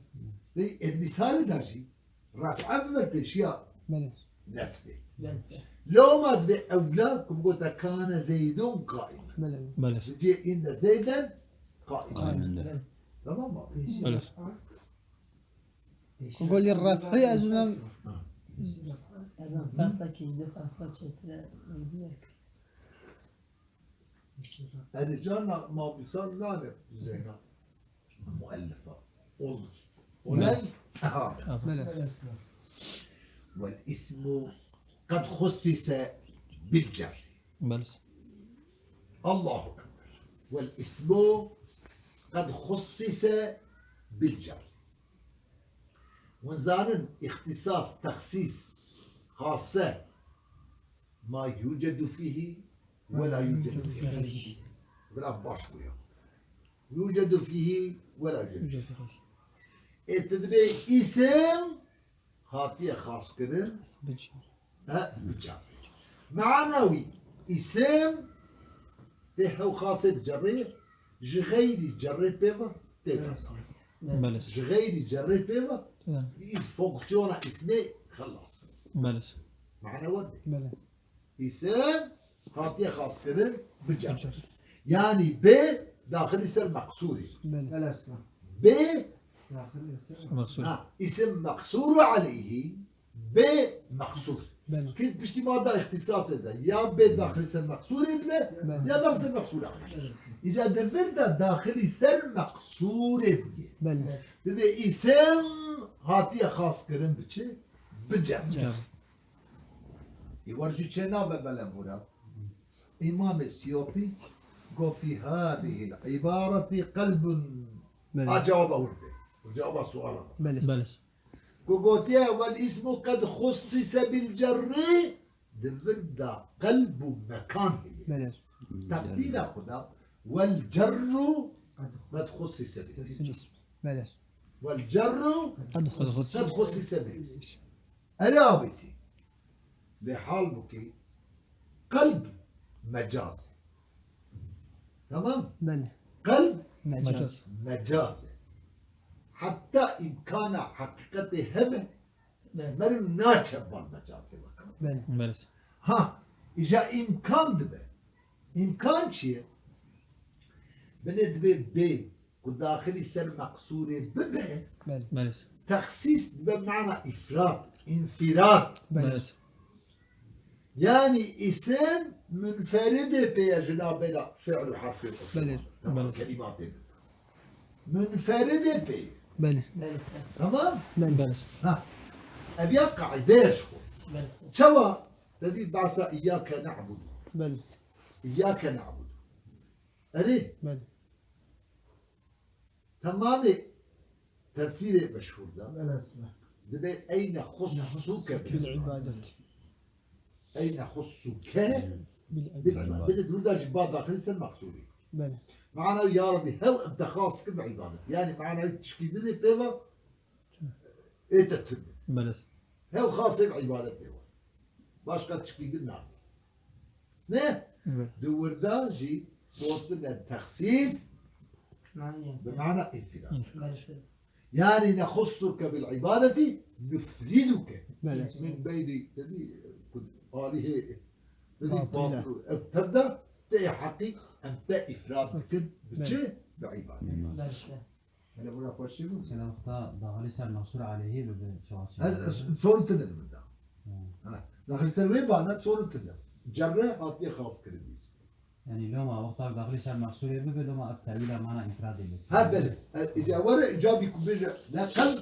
Ê, ê misalê de jî ref bibe pêşiya Belê. Nesbê. Belê. Loma dibe ewla ku gote kane Zeydun qaîmen. Belê. Belê. Ji cihê inne Zeyden qaîmen. Qaîmen de. Tamam mı? Belê. Ku golî ref'î ez unem. Ha. Ez am fasla kî ji fasla çêtir e, ez yek. Erê, carna ma wisa nane zeyna muellifa. Ol-, olen Belê. Eha. Belê. Vel ismu qed xussise bil cerri. Belê. Allahu Ekber. Vel ismu qed xussise bil cerri. Hûn zanin, îxtisas, texsîs, xasse, ma yucedu fîhî ve la yucedu fîhî. Bila baş goya. Yucedu fîhî ve la yucedu. Ê, tu dibê îsim hatiye xaskirin, Bicar. He, bicar. Mana wî, îsim tê hew xasê bi cerrê, ji xeyrî cerrê pê ve tê ve. Belê. Ji xeyrî cerrê pê ve, Belê. Îs fonksiyona îsmê xelas. Belê. Mana we dê. Belê. Îsim hatiye xaskirin bicar. Bicar. Yanî bê daxilî ser meqsûrê. Belê. Belê. Bê Meqsûr. Ha, îsim meqsûr aleyhî bê meqsûr. Belê. Ki piştî ma da îxtîsasê de ya bê daxilî ser meqsûrê dibe, Belê. Ya daxilî ser meqsûr aleyhî. Îca di vir de daxilî ser meqsûrê bûye. Belê. Dibê îsim hatiye xaskirin bi çi? Bi cer. Cer. Ê wer jî çê nabe belem hura. Îmamê Siyotî got fî hadihîl îbaretî qelbun. Belê. A cewaba hûn de. Cewaba suala. Belê. Belê. Ku gotiye, "Wel îsmu qed xussîse bil cerrî", di vir de qelb û mekan heye. Belê. Teqdîra xwe da, "Wel cerru qed xussîse bil îsm." Belê. "Wel cerru Qed xussîse. Qed xussîse bil îsm." Erê abîsî. Lê halbûkî qelb mecaz e. Tamam? Belê. Qelb Mecaz. Mecaz. Mecaz e. Heta îmkana heqîqetê hebe, Belê. Meriv naçe ban mecazê weke. Belê. Belê. Ha, îja îmkan dibe. Îmkan çi ye? Binê dibê bê ku daxilî ser meqsûrê bibe, Belê. Belê. Texsîs dibe mana îfrad, înfirad. Belê. Belê. Yanî îsim munferidê pê ye ji navbera fi'l û herfê Belê. Tamam, Belê. Kelîmatê de. Munferidê pê ye. Belê. Belê. Tamam? Belê. Belê. Ha. Ev ya qaîde ye ji xwe. Belê. Çawa? Te dî behsa îyyâke ne'budu. Belê. Îyyâke ne'budu. Erê. Belê. Temamê tefsîrê meşhûr de Belê. Dibê ey nexussûke bil Bil îbadet. Ey nexussûke Bil bil îbadet. Îbadet. Bide dûr da jî ba daxilî ser meqsûrî. Belê. Mana ya Rabbî hew em te xas kir bi îbadet. Yanî mana tişkî dinê pê ve ê te tune. Belê. Hew xasê bi îbadetê we. Başqa tişkî din nabî. Ne? Evet. Di wirda jî gotine texsîs Manya. Bi mana înfirad. Înfirad. Belê. Yanî nexussuke bil îbadetî nufriduke. Belê. Min beynî tedî alihê tedî Batile. Batıl. Ev tevda te heqî em te îfrad dikin bi Belê. Çi? Bi îbadet. Belê. Hele bura xweşî bû. Mesela wexta daxilî ser meqsûr aleyhî bibe çawa çi? Ha, s-, sorun tune di min de. Hı. Ha, daxilî ser wê bana sorun tune. Cerre hatiye xas kirin dîs. Yanî loma wexta daxilî ser meqsûrê bibe, loma ev tewîla mana înfradê bike. Ha, belê. E, îca were, îca bî ku bêje, ne qelb,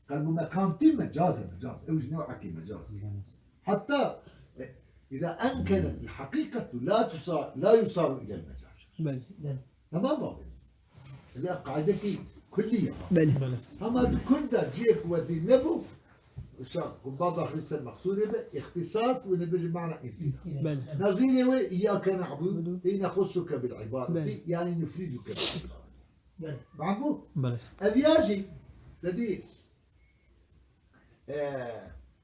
qelb û mekantî mecaz e, mecaz. Ew ji newekî mecaz. Belê. Heta, e, îza emkenet el heqîqetu la tusa-, la yusaru ilel mecaz. Belê. Belê. Tamam mı abi? Ev ya qaîdekî kullî ye. Belê. Belê. Hema di kul de cihê ku we dî nebû, şa ku ba daxilî ser meqsûrê be, îxtîsas û nebêje mana înfî. Belê. Nazîrê wê, "Îyyâke na'budu", Budu. "Ey nexussuke bil îbadetî", Belê. Yanî "nufriduke bil îbadetî". Belê. Tamam mı? Belê. Ev ya jî, te dî, Ee,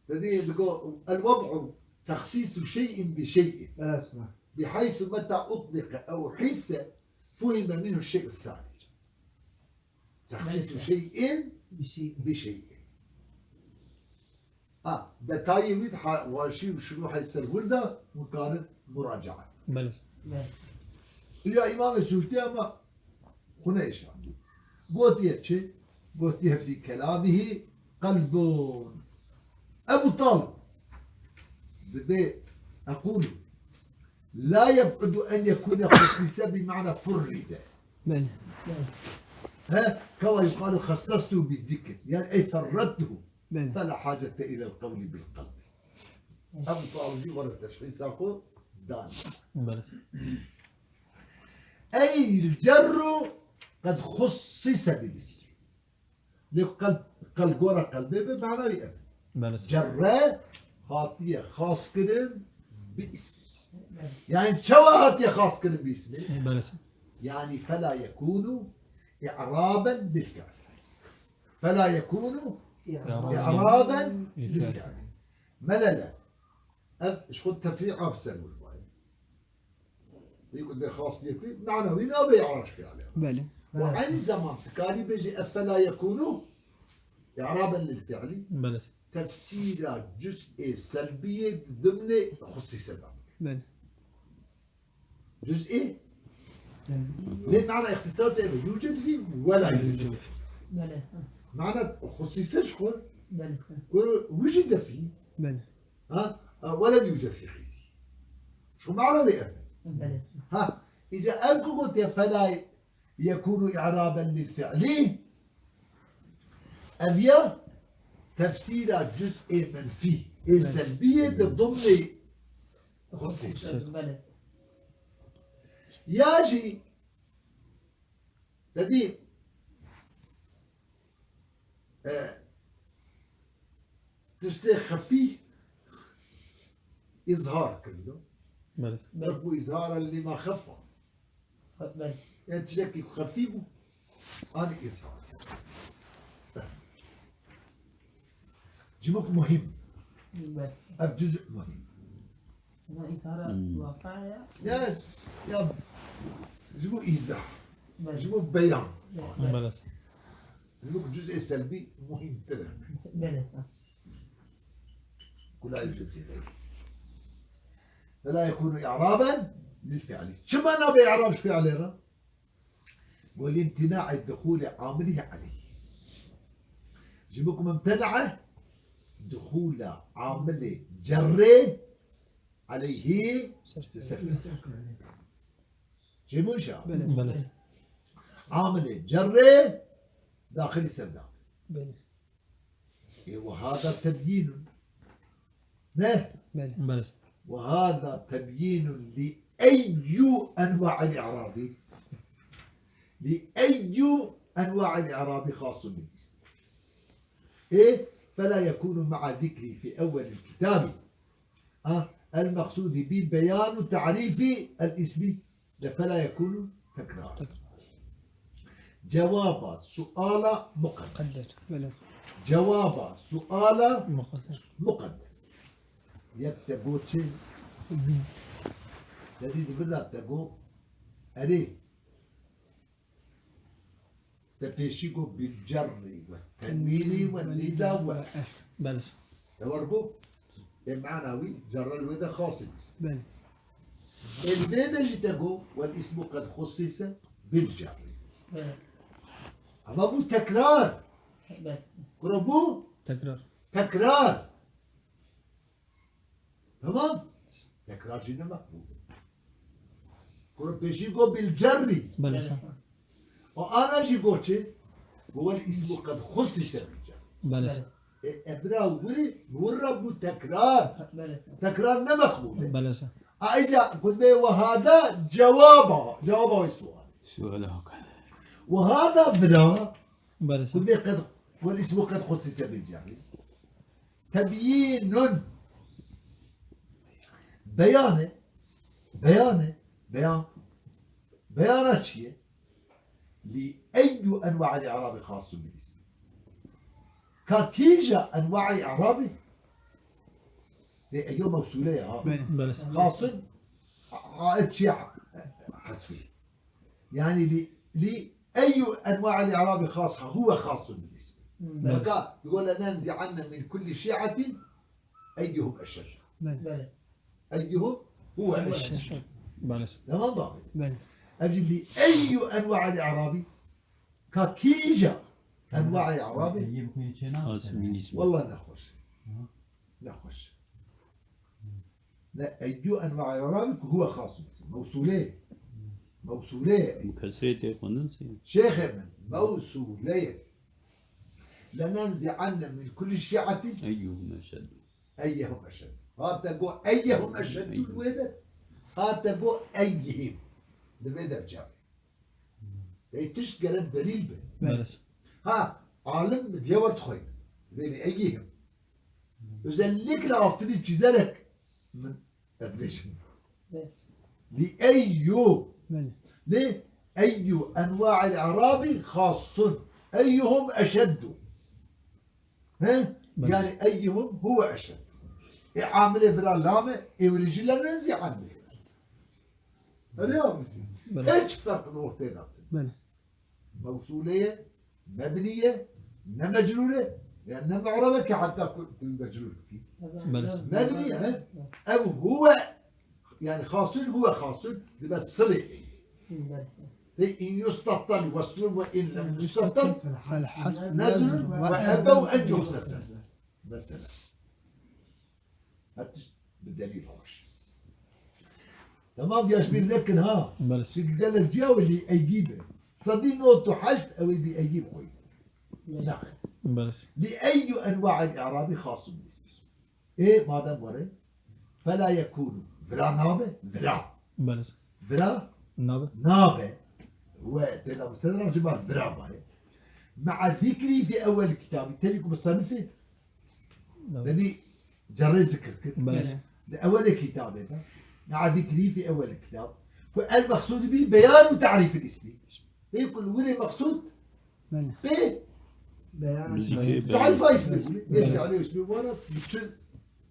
te dî digo, "El-wad'u tehsîsu şey'in bi şey'in. Evet, sibah. Bihaysu meta utliqe ew hisse fuhime minhu şey'u thani." Tehsîsu Evet. Şey'in Bi şey'in. Bi şey'in. Ha, detayê wî ha, wa şî û şuruhê ser wir de mikarin muracae. Belê. Evet. Ya Îmamê Sûtî ama xwe neêşandiye. Gotiye çi? Gotiye fî kelamihî qelbun. Ebu Talib dibê, ekûlu, la yeb'udu en yekûne xussîse bi mana furride. Belê. He, kema yuqalu xessestu bi zikr. Yani ey ferrettuhu. Belê. Fela hacete ilel qewli bil qelbi. Ebu Talib jî were teşxîsa xwe dan. Belê. Ey cerru qed xussîse bil ismi. Lê qel-, qel gora qelbê bi manayî ev. Belê. Cerre hatiye xaskirin bi ismi. Yani çawa hatiye xaskirin bi ismi? Belê. Yani fela yekûnu إعرابا للفعل. فلا يكون إعرابا للفعل. Melele. Ev ji xwe tefrîqa bi ser wir bayê. Wî ku dibê xas lê ku, mana wî nabe i'rab ji fi'lê. Belê. Û eynî zeman dikarî bêjî, efela yekûnû i'raben lil fi'lî. Belê. Tefsîra cuz'ê selbiyê di dimnê xusîse de. Belê. Cuz'ê. Lê mana îxtisas ev e. Yûced fî, wela yûced fî. Belê. Mana xusîse ji xwe. Belê. Ku wî jî defî. Belê. Ha? Ha, welem yûced fî xeyrî. Şu mana wê ev. Belê. Ha, îca ev ku gotiye felâ yekûnû i'raben lil fi'lî, ev ya tefsîra cuz'ê menfî, ê Belê. Selbiyê di dimnê xusîse. Belê. Ya jî, te dî, e, tiştê xefî îzhar kirdo. Belê. Belê. Wek bû îzhara lima xefa. Belê. Yani tiştekî xefî bû, anî îzhar. Cimik muhîm. Belê. Ev cüz muhîm. Ama îzhara Hmm. waqi'e ya. Ya, ya, ji bo îzah, Belê. Ji bo beyan. Belê. Belê. Ji bo ku cuz'ê selbî muhîmtir e. Belê, sağ. Ku la yujed fî xeyrî. Fela yekûnû i'raben lil fi'lî. Çima nabe i'rab ji fi'lê re? Got, limtina'i duhûlî amilî aleyhî. Ji bo ku mumtenae duhûla amilê cerrê aleyhî li ser fi'lê. Çêbû şa? Belê. Belê. Amilê cerrê daxilî ser de. Belê. Ê, we hada tebyînun. Ne? Belê. Belê. We hada tebyînun li eyyû enwa'il i'rabî. Li eyyû enwa'il i'rabî xasun bil ism. Ê, fela yekûnu ma'a zikri fi ewwelil kitabî. Ha, el meqsûdî bi beyanu ta'rîfî el ismî. Lê fela yekûnu tekrar. Tekrar. Cewaba suala muqedder. Muqedder, belê. Cewaba suala Muqedder. Muqedder. Yek te got çi? Hı hı. Te dî di vir de te got erê. Te pêşî got bil cerrî we tenwînî we nîda we. Belê. Te wer bû? Ê mana wî cerre li wê de xasî bîst. Belê. Ê li vê de jî te got, wel îsmu qed xussîse bil cerrî. Belê. Ama bû tekrar. Belê. Kuro bû? Tekrar. Tekrar. Tamam. Tekrar jî ne meqbûl e. Kuro pêşî got bil cerrî. Belê. Belê. O ana jî got çi? Got wel îsmu qed xussîse bil cerrî. Belê. Belê. E, ebra wiri, wir re bû tekrar. Belê. Tekrar ne meqbûl e. Belê. A, îca ku dibê we hada cewaba, cewaba wê sual. Sual hak. We hada vira, Belê. Ku dibê qed, wel îsmu qed xussîse bil cerrî. Tebyînun. Beyan e. Beyan e. Beyan. Beyana çi ye? Li eyyû enwa'il i'rabî xasun bil ism. Ka kîja enwa'ê i'rabî? Lê eyyû mewsûle ye ha. Belê. Belê. Xasun a-, aid çi ya? Hesfî. Yani li, li eyyû enwa'il i'rabî xas, huwe xasun bil ism. Belê. Beka, digo lenenzi'anne min kulli şi'atin eyyuhum eşed. Belê. Belê. Eyyuhum huwe eşed. Eşed. Belê. Tamam bak. Belê. Ev jî li eyyû enwa'il i'rabî ka kîja enwa'il i'rabî. Eyyuhum çêna. Xasun bil ism. Wallah nexweş. Hı. Nexweş. Ne, eyyû enwa'il i'rabî ku huwe xasun. Mewsûlê. Mewsûlê. Bi kesrê tê xwendin sê. Şêxê min, mewsûlê. Lenenzi'anne min kulli şi'atin. Eyyuhum eşeddu. Eyyuhum eşeddu. Hate got eyyuhum eşeddu li wê de. Hate got eyyihim. Li vê dercavê. Ey tişt gerek delîl be. Belê. Ha, alim bi diye wert xwe. Vê eyyihim. Özellikle altını çizerek min dibêjim. Evet. Li eyyû. Belê. Lê Eyyu enwa'il i'rabi xassun. Eyyuhum eşeddu. He? Belê. Yani eyyuhum huve eşeddu. E, amilê vira lame, êwrî jî le nêzî amilê. Öyle ya bizim. Belê. Hiç farkını ortaya yaptın. Belê. Mevsule ye, mebni ye, ne mecrûr e, yani ne mu'rebe ki hatta ku-, tu mecrûr ki. Belê. Mebni ye, he? Ev huve, yani xasûn huve xasûn, dibe silê. Ve in yustatal weslun ve in lem yustatal fel hasf nezlun ve ebew en yuxsesen. Mesela. Her tişt bi delîl xweş. Temam, ya ji bîr nekin ha. Belê. Çünkü gelek ciya wê lî eygî be. Sedî nod û heşt ew ê bî eygî xwe. Naxwe. Belê. Li eyyu enwa'il i'rabi xasûn. Ê, madem were, fela yekûnû. Vira nabe, vira. Belê. Vira nabe. Nabe. We têda musedra ji bar vira baye. Ma'a zikri fi ewwel kitabî. Tevî ku musenifê Belê. Debî cerrê zikir kir. Belê. Di ewelê kitabê de. Ma'a zikrî fi ewel kitab. Ku el mexsûd bî beyan û tarîfil ismî. Ê ku li wirê mexsûd Belê. Pê Beyan. Belê. Tarîfa ismî bû. Ê Belê. Fi'lê ismî wara, çi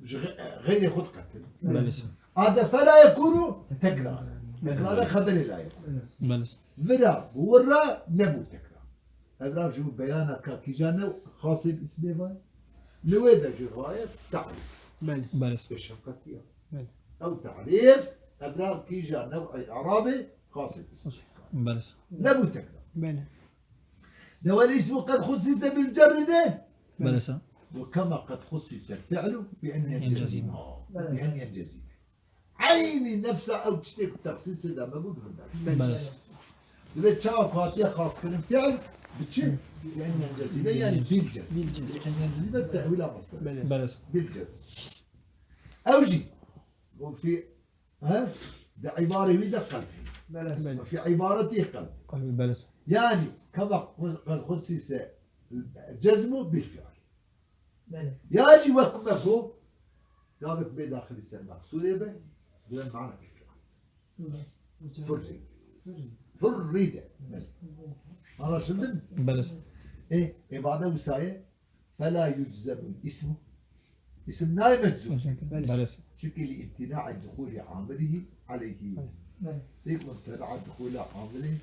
ji xe-, xeyrê xwe diqetin. Belê. Ade fela yekûnû tekrar. Tekrar xeberê la yekûn. Belê. Vira, bi wirra nebû tekrar. Evra ji bo beyana ka kîja ne xasê bi ismê vay. Li wê de jî vaye tarîf. Belê. Belê. Ê şefqetiya. Belê. Ew tarîf, evra kîja new'ê i'rabê xasê bi ismê. Belê. Nebû tekrar. Belê. Newel ismu qed xussîse bil cerri ne? Belê. Ve kema qed xussîse fi'lu bi en yencezîme. Yencezîme. Bi en yencezîme. Eynî nefsa ew tiştê ku texsîsê de me bû, dibin der. Belê. Belê. Divê çawa ku hatiye xaskirin fi'l, bi çi? Bi en yencezîme, yanî bil cezm. Bil cezm. Bi en yencezîme tehwîla masdar. Belê. Belê. Bil cezm. Ew jî, û fî, he? Di îbarê wî de qelb. Belê. Belê. Û fî îbaretî qelb. Qelb, belê. Yanî, kema qed xussîse cezmu bil fi'l. Belê. Ya jî wek me got, gavek bê daxilî ser mexsûrê be, bi mana îfra. Belê. Furrî. Furrî de. Belê. Anlaşıldı mı? Belê. E, îbade wisa ye, fela yuczemul ismu. İsim nayê meczum. Belê. Belê. Çünkü li imtina'i duhuli amilihi aleyhi. Belê. Tek imtina'i duhuli amili,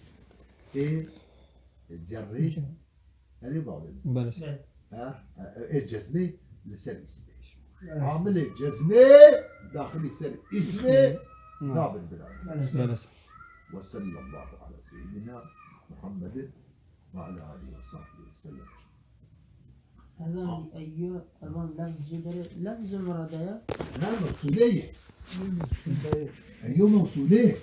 e, cerrî. Erê babê. Belê. Ha? E, e, cezmê li ser ismê. Belê. Amilê cezmê daxilî ser ismê Ismê. Nabin bira. Belê. Belê. Ve sallallahu ala seyyidina Muhammedin ve ala alihi ve sahbihi ve sellem. Ezan eyyû, ezan lefz jî berê, lefz jî murade ye. Ne, mevsûlê ye. Eyyû mevsûlê.